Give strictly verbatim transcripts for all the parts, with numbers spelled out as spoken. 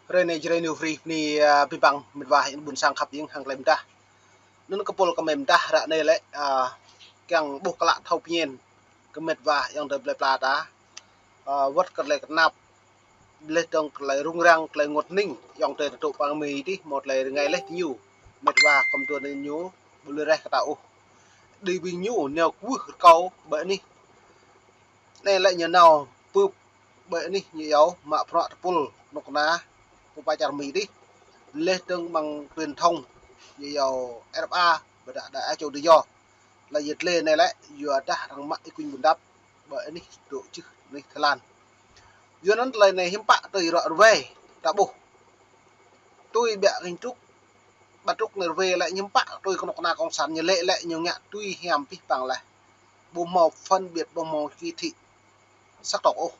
Hrơi anai Jrai New Free bơni, a, abih bang mĕt wa ayŏng adơi ƀuôn sang khăp jing hăng tơlơi pơdah. Anŭn kơ pôl kơ mĕt pơdah ră anai lĕ, a, kiăng ƀuh klă thâo pơñen kơ mĕt wa ayŏng adơi plơi pla ta. A, wơ̆t kơ tơlơi kơnap, laih dơ̆ng tơlơi rŭng răng, tơlơi rơngot hơning, ayŏng adơi ta dŏ pơ Mi dih, hmâo tơlơi rơngai laih tơ ñu. Mĕt wa khŏm tui anŭn ñu, ƀu lui raih kơ ta ôh. Đĭ ƀing ñu nao kwưh rơkâo ƀơi anih. Anai lĕ ñu nao pưp ƀơi anih ñu iâu mă bruă tơpul kơnuk kơna pơpă čar Mi dih. Laih dơ̆ng amăng truyền thông ñu iâu R F A, ƀôdah Đài Á Châu Tự Do. Tơlơi yet lĕ anai lĕ yua dah arăng mă Y Quynh Bundap ƀơi anih dŏ jưh anih Thái Lan. Yua anŭn tơlơi anai hiư̆m pă tui ră ruai ta ƀuh. Tui ƀiă King Trúc, ƀă Trúc anai ruai lĕ hiư̆m pă tui kơnuk kơna cộng sản ñu lĕ lĕ ñu ngă tui hiam pih pang laih. Ƀu hmâo phân biệt, ƀu hmâo kỳ thị sắc tộc ôh.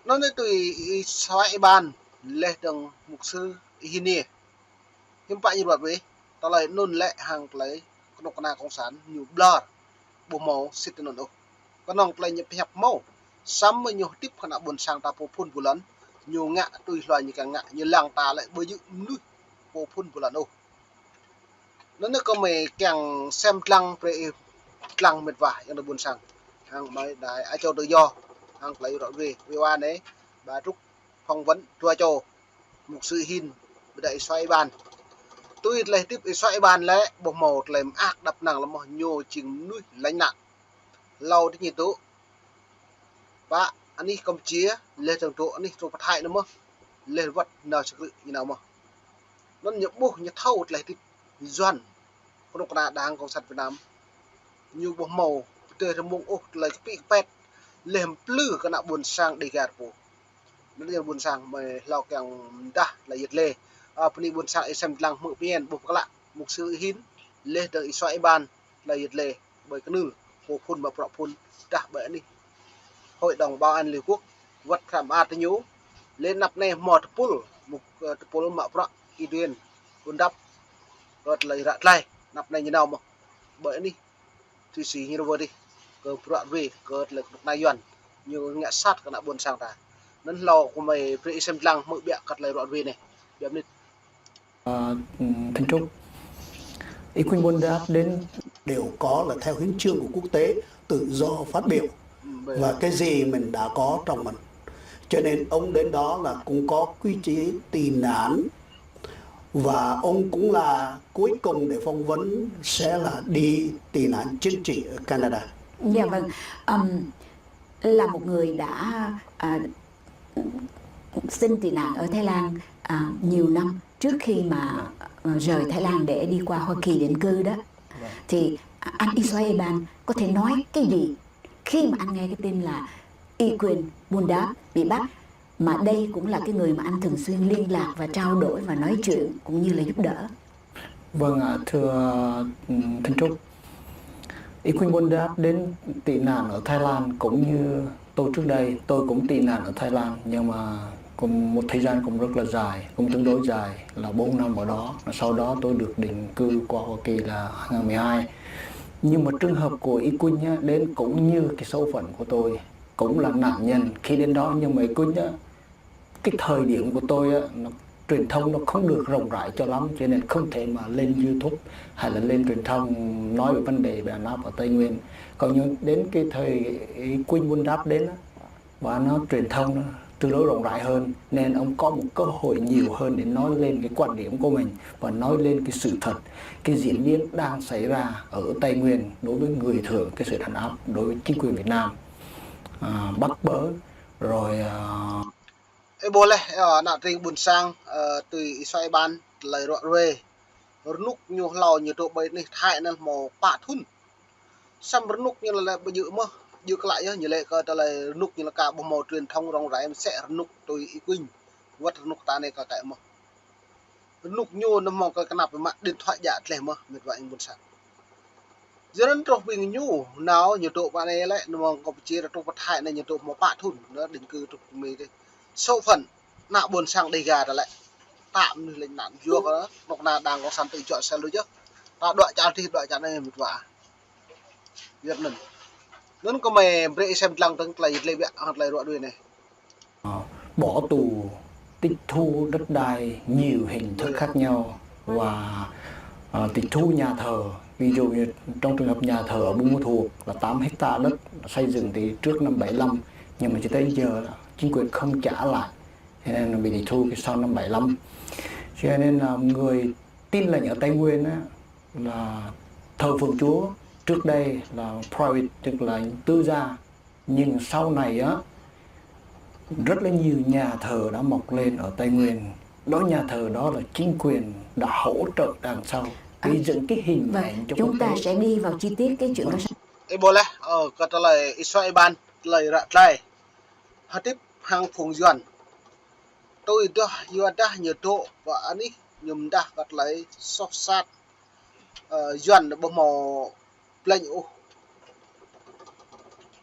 Anŭn anai tui Y Soai Ban laih dơ̆ng mục sư Y Hin anai. Hiư̆m pă ñu ruai wĕh, tơlơi anŭn lĕ hăng tơlơi kơnuk kơna cộng sản ñu ƀlŏr, ƀu hmâo sĭt anŭn ôh. Kơnơ̆ng tơlơi ñu pơhiăp hmâo, samơ̆ ñu hơdip kơ ană ƀuôn sang ta pô phun pô lŏn, ñu ngă tui hlua ñu kiăng ngă, ñu lăng ta lĕ ƀu djơ̆ mơnuih pô phun pô lŏn ôh. Anŭn anai kơmơi kiăng sem lăng brơi lăng mĕt wa ayŏng adơi ƀuôn sang. Hăng mơi Đài Á Châu Tự Do, hăng tơlơi ră ruai, wĕh wa anai, ƀă Trúc phỏng vấn dua čô, mục sư Hin, ƀôdah Y Soai Ban. Tui tơlơi hơdip Y Soai Ban lĕ, ƀu hmâo tơlơi mơak đăp năng lơi mơ̆n, ñu jing mơnuih lánh nạn. Hlâo dih ñu dŏ pơ anih Campuchia, laih dơ̆ng dŏ anih truh pơ Thái anŭn mơ̆n, laih wơ̆t nao čơkrư̆ ñu nao mơ̆n. Anŭn ñu ƀuh ñu thâo tơlơi hơdip Yuan, kơnuk kơna đảng cộng sản Việt Nam. Ñu ƀu hmâo pơdơi rơmung ôh tơlơi kơpĭ kơpĕt, laih mplư kơ ană ƀuôn sang Dêgar pô. Anŭn yơh ƀuôn sang mơi hlâo kiăng pơdah tơlơi yet lĕ. A, bơni ƀuôn sang ih sem lăng hmư̆ pơñen ƀuh pơklă mục sư Hin, laih dơ̆ng Y Soai Ban tơlơi yet lĕ ƀơi kơnưl pô phun mă bruă phun pơdah ƀơi anih Hội đồng Bảo an Liên Hợp Quốc wơ̆t pơhrăm a tơ ñu, lĕ anăp anai hmâo tơpul, mục, ơ, tơpul mă bruă Y Quynh Bundap kơ tơlơi ră tơlơi, anăp anai ñu nao mơ̆n ƀơi anih Thụy Sĩ ñu ruai dih, kơ bruă ruai, kơ tơlơi kơnuk kơna Yuan, ñu ngă sat kơ ană ƀuôn sang ta. Anŭn hlâo kơmơi brơi ih sem lăng hmư̆ ƀiă kơ tơlơi ră ruai anai. Ƀiă mơnit. À, Thanh Trúc, Y Quynh Bundap đến đều có là theo hiến chương của quốc tế, tự do phát biểu. Ừ, và cái gì mình đã có trong mình. Cho nên ông đến đó là cũng có quy chế tị nạn. Và ông cũng là cuối cùng để phỏng vấn sẽ là đi tị nạn chính trị ở Canada. Dạ vâng. Ừm, là một người đã, à, xin tị nạn ở Thái Lan, à, nhiều năm trước khi mà, ờ, rời Thái Lan để đi qua Hoa Kỳ định cư đó. Vâng. Thì, à, anh Y Soai Ban có thể nói cái gì khi mà anh nghe cái tin là Y Quynh Bundap bị bắt, mà đây cũng là cái người mà anh thường xuyên liên lạc và trao đổi và nói chuyện cũng như là giúp đỡ? Vâng ạ, thưa, ừm, Thanh Trúc, Y Quynh Bundap đến tị nạn ở Thái Lan cũng như tôi trước đây, tôi cũng tị nạn ở Thái Lan, nhưng mà cũng một thời gian cũng rất là dài, cũng tương đối dài, là bốn năm ở đó. Sau đó tôi được định cư qua Hoa Kỳ là hai ngàn mười hai. Nhưng mà trường hợp của Y Quynh á, đến cũng như cái số phận của tôi, cũng là nạn nhân khi đến đó, nhưng mà Y Quynh á, cái thời điểm của tôi á, nó, truyền thông nó không được rộng rãi cho lắm, cho nên không thể mà lên YouTube hay là lên truyền thông nói về vấn đề về đàn áp ở Tây Nguyên. Còn như đến cái thời Y Quynh Bundap đến á, và nó truyền thông nó tương đối rộng rãi hơn, nên ông có một cơ hội nhiều hơn để nói lên cái quan điểm của mình và nói lên cái sự thật, cái diễn biến đang xảy ra ở Tây Nguyên đối với người Thượng, cái sự đàn áp đối với chính quyền Việt Nam, à, bắt bớ, rồi, à, Ơ, ƀuh laih, ơ, ană tring ƀuôn sang, ơ, tui Y Soai Ban, tơlơi ră ruai. Rơnŭk ñu hlâo ñu dŏ ƀơi anih Thái anŭn hmâo pă thŭn. Samơ̆ rơnŭk ñu lĕ ƀu djơ̆ mơ̆n, djơ̆ klă yơh, ñu lĕ kơ tơlơi rơnŭk ñu lĕ ka ƀu hmâo truyền thông rong rai mơsĕ rơnŭk tui Y Quynh. Wơ̆t rơnŭk ta anai ka kaĭ mơ̆n. Rơnŭk ñu anŭn hmâo kơ kơnăp mă điện thoại djă tlaih mơ̆n, mĕt wa ƀuôn sang. Yua anŭn truh ƀing ñu, nao ñu dŏ pơ anai lĕ, anŭn mơ̆ng Campuchia truh pơ Thái anai ñu dŏ hmâo pă thŭn, anŭn định cư truh pơ Mi dih. Số phận, ană ƀuôn sang Dêgar ta lĕ. Tơm anai lĕ anăn yua kơ, kơnuk kơna đảng cộng sản tự do sel lu yơh. Ta đuaĭ čar dih, đuaĭ čar anai mĕt wa. Yua anŭn. Anŭn kơmơi brơi ih sem lăng tơ̆ng tơlơi yet lĕ ƀiă, hăng tơlơi ră ruai anai. Ờ, bỏ tù, tịch thu đất đai nhiều hình thức khác nhau và, à, tịch thu nhà thờ. Ví dụ như trong trường hợp nhà thờ ở Buôn Ma Thuột là tám hecta đất xây dựng thì trước năm bảy lăm, nhưng mà cho tới giờ là chính quyền không trả lại, cho nên bị tịch thu cái sau năm bảy lăm. Cho nên là người Tin Lành ở Tây Nguyên á, là thờ phượng Chúa, trước đây là private, tức là tư gia, nhưng sau này á, rất là nhiều nhà thờ đã mọc lên ở Tây Nguyên. Đó, nhà thờ đó là chính quyền đã hỗ trợ đằng sau, à, xây dựng cái hình ảnh cho quốc tế. Chúng ta sẽ đi vào chi tiết cái chuyện đó sau. Ơ, ƀôdah, ơ, kơ tơlơi Israel ban, tơlơi ră tơlơi. Hơdip hăng phung Yuan. Tui dah, yua dah ñu dŏ pơ anih, ñu mơdah kơ tơlơi soh sat. Ơ, Yuan ƀu hmâo plĕnh ôh.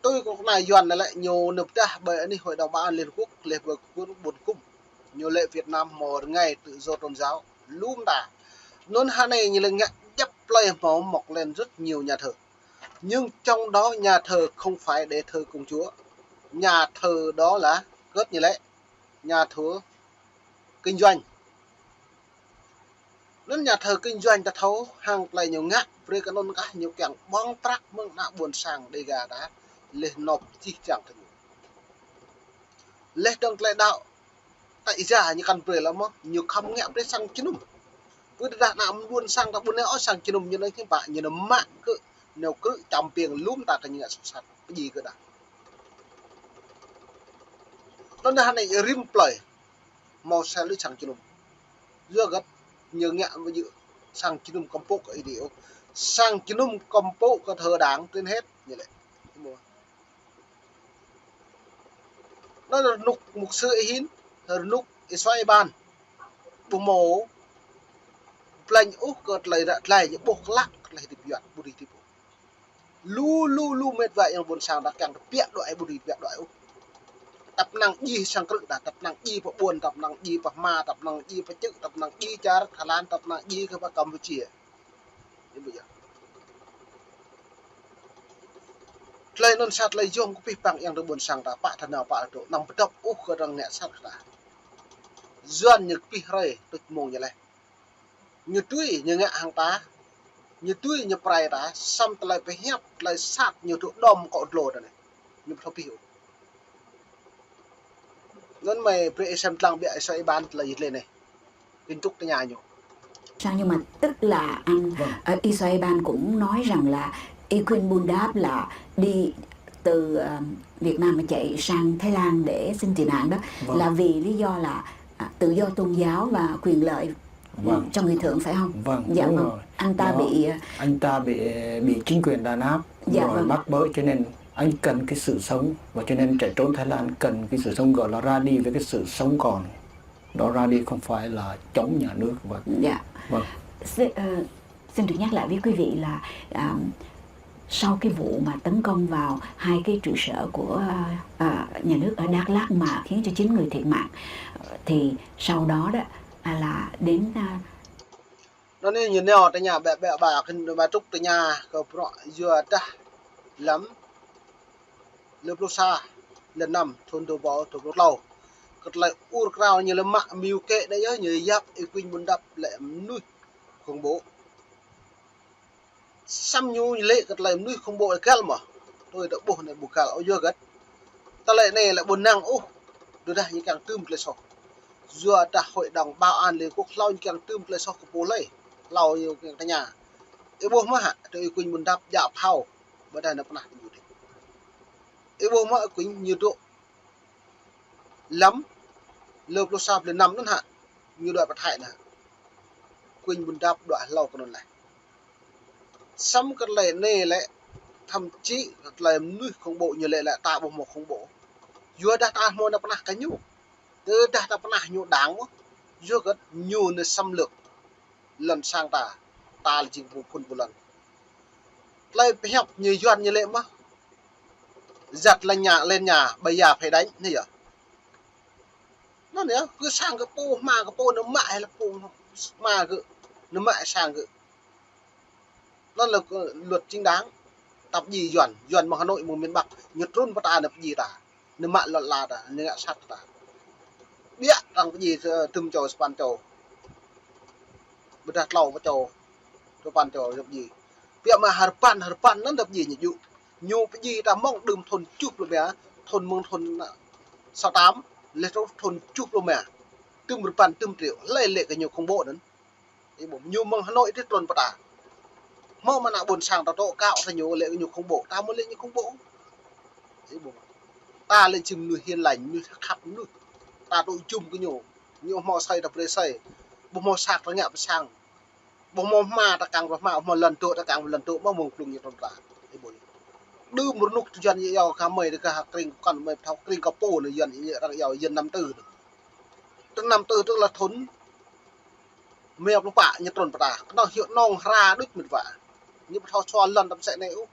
Tui kơ anai Yuan lĕ ñu nao pơdah ƀơi anih Hội đồng Bảo an Liên Hợp Quốc, lĕ ƀơi kơkuh ƀôn gum. Ñu lĕ Việt Nam hmâo rơngai tự do tôn giáo, lŏm ta. Anŭn hơnai ñu lĕ ngă djŏp plơi hmâo mọc lên rất nhiều nhà thờ. Nhưng trong đó nhà thờ không phải để thờ công Chúa. Nhà thờ đó là kơt ñu lĕ nhà thờ kinh doanh. Anŭn nhà thờ kinh doanh ta thâo hăng tơlơi ñu ngă, brơi kơ anŭn kah ñu kiăng ƀơ̆ng prăk mơ̆ng ană ƀôn sang Đêga ta, lĕ nộp čih čang kơ ñu. Lĕ dơ̆ng tơlơi đaŏ, ta ia ñu kăn brơi lăm mơ̆, ñu khăm ngă brơi sang jơnum. Pơ tơdah ană ƀôn sang ta ƀu nao ôh sang jơnum ñu nao hiư̆m pă, ñu nao mă kơ, nao krư̆ čăm piêng lŏm ta kơ ñu ngă soh sat, pơjing kơ đah. Anŭn dah anai rĭm plơi, hmâo sa lư̆ sang jơnum. Yua hơget ñu ngă ƀu djơ̆ sang jơnum kơmpŏk kơ Ơi Adai ôh. Sang jơnum kơmpŏk kơ thờ đảng trên hết, ñu lĕ. Anŭn rơnŭk mục sư ih hin, rơnŭk Israel ban. Ƀu hmâo plĕnh ôh kơ tơlơi ră tơlơi ñu ƀuh klă kơ tơlơi hơdip Yuan, ƀu hơdip ôh. Lu, lu, lu mĕt wa yang ƀôn sang ta kiăng tơbiă đuaĭ, ƀu hơdip tơbiă đuaĭ ôh. Tăp năng djai sang krư̆ ta, tăp năng djai pơ ƀôn, tăp năng djai pơ hma, tăp năng djai pơ čư̆, tăp năng djai čar Thái Lan, tăp năng djai kơ pơ Campuchia. Ih ƀu djơ̆. Tơlơi anŭn sat tơlơi yôm kơ pih păng yang tơ ƀôn sang ta pă tơnah pă tơ anăm pơdŏp ôh kơ arăng ngă sat kơ ta. Yuan ñu pih hrơi tuč mông ñu lĕ. Ñu tui ñu ngă hăng ta. Ñu tui ñu pơrai ta, săm tơlơi pơhiăp, tơlơi sat ñu tŭ đom kơ dlô ta anai. Ñu pơthâo pih ôh. Anŭn mơi brơi ih sem lăng biă Israel ban tơlơi yit lĕ anai. Tin tức tơña ñu. Sang, nhưng mà tức là anh, vâng, ờ, Israel ban cũng nói rằng là Y Quynh Bun Dap là đi từ, ờ, Việt Nam mà chạy sang Thái Lan để xin tị nạn đó, vâng, là vì lý do là, à, tự do tôn giáo và quyền lợi, vâng, cho người thượng phải không? Vâng, dạ, đúng, vâng, rồi. Anh ta đó, bị, ờ, anh ta bị, bị chính quyền đàn áp, dạ, rồi, vâng, bắt bớ, cho nên anh cần cái sự sống và cho nên chạy trốn Thái Lan cần cái sự sống, gọi là ra đi với cái sự sống còn. Đó, ra đi không phải là chống nhà nước và, dạ, vâng. Xin, ờ, xin được nhắc lại với quý vị là, à, sau cái vụ mà tấn công vào hai cái trụ sở của, à, à, nhà nước ở Đắk Lắk mà khiến cho chín người thiệt mạng, thì sau đó đó, à, là đến, à, Anŭn anai ñu nao tơña ƀĕ ƀĕ ƀă kơ ñu mă trŭk tơña kơ bruă yua dah lăm lơ pluh sa, lơ năm, thŭn dua rơbâo dua pluh klâo. Kơ tơlơi ur krao ñu lĕ mă mơyŭ kĕ đĕ yơh, ñu yap Y Quynh Bun Dap lĕ mơnuih khủng bố. Săm ñu lĕ kơ tơlơi mơnuih khủng bố lĕ găl mơ̆. Tui ta ƀuh anai ƀu găl ôh, yua hơget. Tơlơi anai lĕ ƀu năng ôh. Tơdah ñu kiăng tưm tơlơi soh. Yua dah Hội đồng Bảo an Liên Quốc hlâo ñu kiăng tưm tơlơi soh kơ pô hlơi. Hlâo ñu kiăng tơña. Ih ƀuh mơ̆ hă, tơ Y Quynh Bun Dap djă phao. Ƀôdah nao pơnah ñu dih. Ih ƀuh mơ̆ Y Quynh ñu dŏ lăm lơ pluh sa, lơ năm anŭn hă, ñu đuaĭ pơ Thái anŭn hă. Quynh Bun Dap đuaĭ hlâo kơ anŭn laih. Săm kơ tơlơi anai lĕ, thậm chí kơ tơlơi mơnuih khủng bố ñu lĕ lĕ ta ƀu hmâo khủng bố. Yua dah ta hmâo nao pơnah kơ ñu. Tơdah ta pơnah ñu đang mơ̆. Yua kơ ñu nao xâm lược lŏn sang ta, ta lĕ jing pô phŭn pô lŏn. Tơlơi pơhiăp ñu Yuan ñu lĕ mơ̆. Giặt là nhà, lên nhà, bây giờ phải đánh, anai yơh. Anŭn yơh, kơ sang kơ pô, hma kơ pô, nao mă hĭ lĕ pô, hma kơ, nao mă sang kơ. Anŭn lĕ luật chính đáng, tăp djai Yuan, Yuan mơ̆ng Hà Nội, mơ̆ng miền Bắc, ñu trŭn pơ ta nao pơdjai ta, nao mă lŏn ala ta, nao ngă sat ta. Biă tăng pơjing, ơ, tơm čô sapăn čô. Ƀôdah tlâo pă čô, sapăn čô dŏ pơjing. Biă mă hơrơpăn, hơrơpăn anŭn dŏ pơjing ñu djơ̆. Ñu pơjing ta mơ̆ng đưm thun tơjuh pluh rơma, thun mơ̆ng thun, ơ, sa tám, laih truh thun tơjuh pluh rơma. Tơm hơrơpăn, tơm triệu, hlơi lĕ kơ ñu khủng bố anŭn. Ih ƀuh, ñu mơ̆ng Hà Nội tih trŭn pơ ta. Hmâo mơ̆ ană ƀôn sang ta tŏ kâo ta ñu lĕ ñu khủng bố, ta mơ̆ lĕ ñu khủng bố. Ih ƀuh. Ta lĕ či mơnuih hiền lành, mơnuih khăp mơnuih. Ta tŭ jum kơ ñu. Ñu hmâo asơi ta brơi asơi. Ƀu hmâo sat ta ngă pơ sang. Ƀu hmâo hma ta kăng pơ hma, ƀu hmâo lŏn dŏ ta kăng pơ lŏn dŏ, mơ̆ mơ̆ng plung ñu trŭn pơ ta. Ih ƀuh. Đưm rơnŭk tơ Yuan yơh, kơ mơi tơ kơ ha kring kăn mơi thâo kring kơ pô anai Yuan yơh, arăng yơh Yuan năm tư. Tơ năm tư tức là thun rơma pluh pă ñu trŭn pơ ta. Kơnơ̆ng hyu nong hra đôč mĕt wa. Ñu ƀu thâo sua lŏn tăm sĕ anai ôh.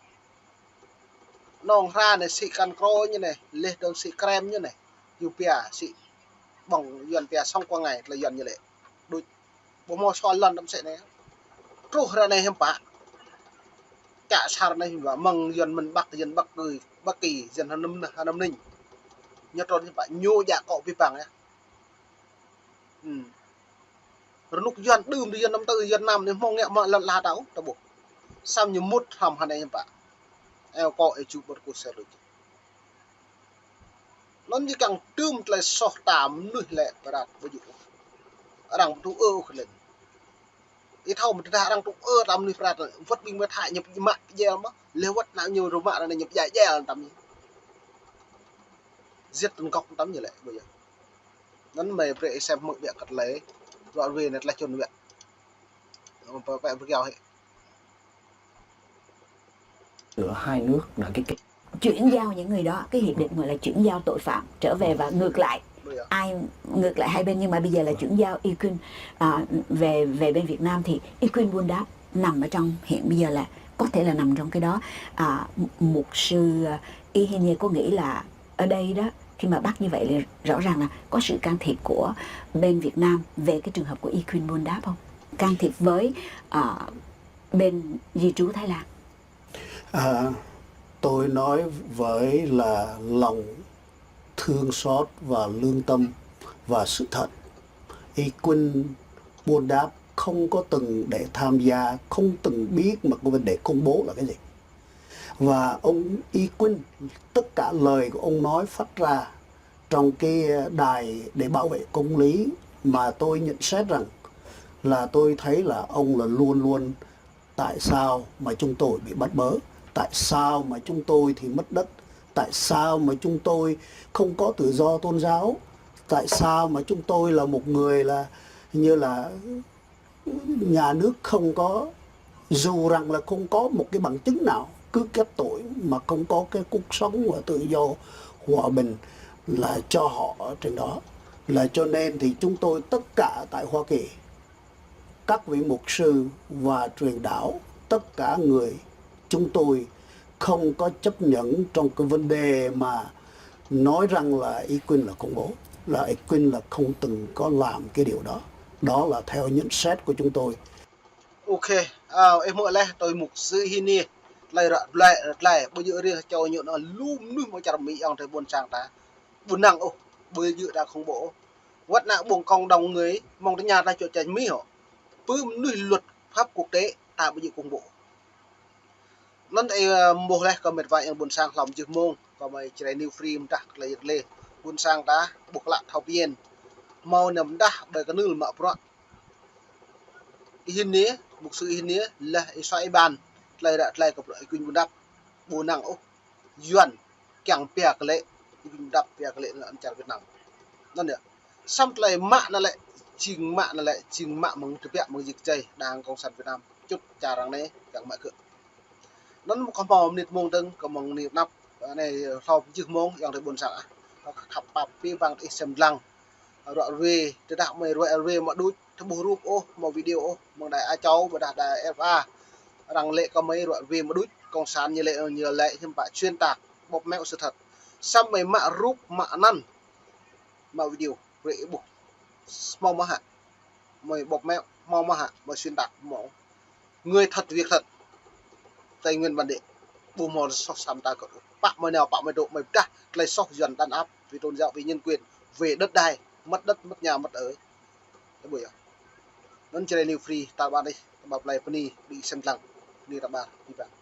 Nong hra anai sĭ kăn krô ñu anai, laih dơ̆ng sĭ krem ñu anai. Hyu pia sĭ ƀơ̆ng Yuan pia song qua ngày tơlơi Yuan ñu lĕ. Đôč. Ƀu hmâo sua lŏn tăm sĕ anai. Truh ră anai hiư̆m pă. Čă sar anai hiư̆m pă. Mơ̆ng Yuan miền Bắc, Yuan Bắc Kỳ, Bắc Kỳ, Yuan Hà Nam, Hà Nam Ninh. Ñu trŭn hiư̆m pă. Ñu djă akŏ abih bang yơh. Ừm. Rơnŭk Yuan đưm tơ Yuan năm tư, Yuan năm anai hmâo ngă mă lŏn ala ta ôh, ta ƀuh. Samơ̆ ñu mŭt hrŏm hơnai hiư̆m pă. Eo kơ ih čuh ƀơi kơ sel luč. Anŭn ñu kiăng tơm tơlơi soh ta mơnuih lĕ pơrăt ƀu djơ̆ ôh. Arăng ƀu tŭ ư ôh kơ lĕ. Ih thâo mơ̆ tơdah arăng tŭ ư ta mơnuih pơrăt, wơ̆t ƀing mơi Thái ñu mă pơjel mơ̆, laih wơ̆t ană ñu rơmă anai ñu pơjel tăm ñu. Giết tận gốc tăm ñu lĕ, ƀu djơ̆. Anŭn mơi brơi ih sem hmư̆ biă kơ tơlơi, ră ruai anai tơlơi čun biă. Pơ, pơ, pơ kiao hĕ. Giữa hai nước đã ký kết. Chuyển giao những người đó, cái hiệp định gọi là chuyển giao tội phạm trở về và ngược lại. Ai ngược lại hai bên, nhưng mà bây giờ là chuyển giao Y Quynh, à, về, về bên Việt Nam thì Y Quynh Buôn Đáp nằm ở trong, hiện bây giờ là có thể là nằm trong cái đó. À, mục sư, à, Y Hiên Nhi có nghĩ là ở đây đó, khi mà bắt như vậy là rõ ràng là có sự can thiệp của bên Việt Nam về cái trường hợp của Y Quynh Buôn Đáp không? Can thiệp với, à, bên di trú Thái Lan. À, tôi nói với là lòng thương xót và lương tâm và sự thật. Y Quynh Buôn Đáp không có từng để tham gia, không từng biết mà cái vấn đề khủng bố là cái gì. Và ông Y Quynh, tất cả lời của ông nói phát ra trong cái đài để bảo vệ công lý mà tôi nhận xét rằng là tôi thấy là ông là luôn luôn tại sao mà chúng tôi bị bắt bớ, tại sao mà chúng tôi thì mất đất, tại sao mà chúng tôi không có tự do tôn giáo, tại sao mà chúng tôi là một người là như là nhà nước không có, dù rằng là không có một cái bằng chứng nào cứ kết tội mà không có cái cuộc sống và tự do hòa bình là cho họ ở trên đó. Là cho nên thì chúng tôi tất cả tại Hoa Kỳ, các vị mục sư và truyền đạo, tất cả người chúng tôi không có chấp nhận trong cái vấn đề mà nói rằng là Y Quynh là khủng bố, là Y Quynh là không từng có làm cái điều đó. Đó là theo nhận xét của chúng tôi. Ok, à, ih hmư̆ laih tui mục sư Hiên Nhi, tơlơi ră tơlơi, tơlơi, ƀu djơ̆ riêng čô ñu anŭn, lu mơnuih mơ̆ čar Mi ayŏng adơi ƀôn sang ta. Ƀu năng ôh, ƀu djơ̆ ta khủng bố ôh. Wơ̆t ană ƀôn cộng đồng người, mơ̆ng tơña ta čô čañ Mi hŏ. Pơ mơnuih luật pháp quốc tế, ta ƀu djơ̆ khủng bố. Anŭn ih, ơ, mơboh laih kơ mĕt wa ayŏng ƀôn sang hlâo mơjih mông, kơ mơi Jrai New Free mơdah kơ tơlơi yơh lĕ. Ƀôn sang ta, ƀuh klă thâo pơmĭn. Hmâo anăm mơdah ƀơi kơnưl mă bruă. Y Hiên Nhi, mục sư Y Hiên Nhi, laih Y Soai Y Ban, tơlơi ră tơlơi kơ bruă Y Quynh Buôn Đáp. Ƀu năng ôh. Yuan kiăng pia kơ lĕ, Y Quynh Buôn Đáp pia kơ lĕ anŭn čar Việt Nam. Anŭn yơh. Samơ̆ tơlơi mă anŭn lĕ, jing mă anŭn lĕ, jing mă mơ̆ng tơbiă mơ̆ng jik jai, Đảng Cộng sản Việt Nam. Čut čar arăng anai, kiăng mă kơ. Anŭn mơ̆ kơ hmâo mơnit mông dơ̆ng, kơ mơ̆ng anai anăp, anai hlâo mơjih mông, ayŏng adơi ƀôn sang ah. Kơ khăp pap pĭ bang ih sem lăng. Ră ruai, tơdah mơi ră ruai mă đôč, tơƀuh rup ôh, mă video ôh, mơ̆ng đài Á Châu, ƀôdah đài RFA. Arăng lĕ kơ mơi ră ruai mă đôč, cộng sản ñu lĕ, ñu lĕ hiư̆m pă xuyên tạc, bóp méo sự thật. Samơ̆ mơi mă rup, mă anăn, mă video, brơi ih ƀuh. Hmâo mơ̆ hă? Mơi bóp méo, hmâo mơ̆ hă? Mơi xuyên tạc, hmâo. Người thật, việc thật. Tây Nguyên bản địa. Ƀu hmâo soh sam ta kơ. Pă mơi nao, pă mơi dŏ, mơi pơdah, tơlơi soh Yuan đàn áp, về tôn giáo, về nhân quyền, về đất đai. Mất đất, mất nhà, mất ở. Ơ ƀuh yơh. Anŭn Jrai New Free, tal ƀar anai, tal ƀar plơi bơni, ƀing sem lăng, bơni tal ƀar, ƀing ƀang.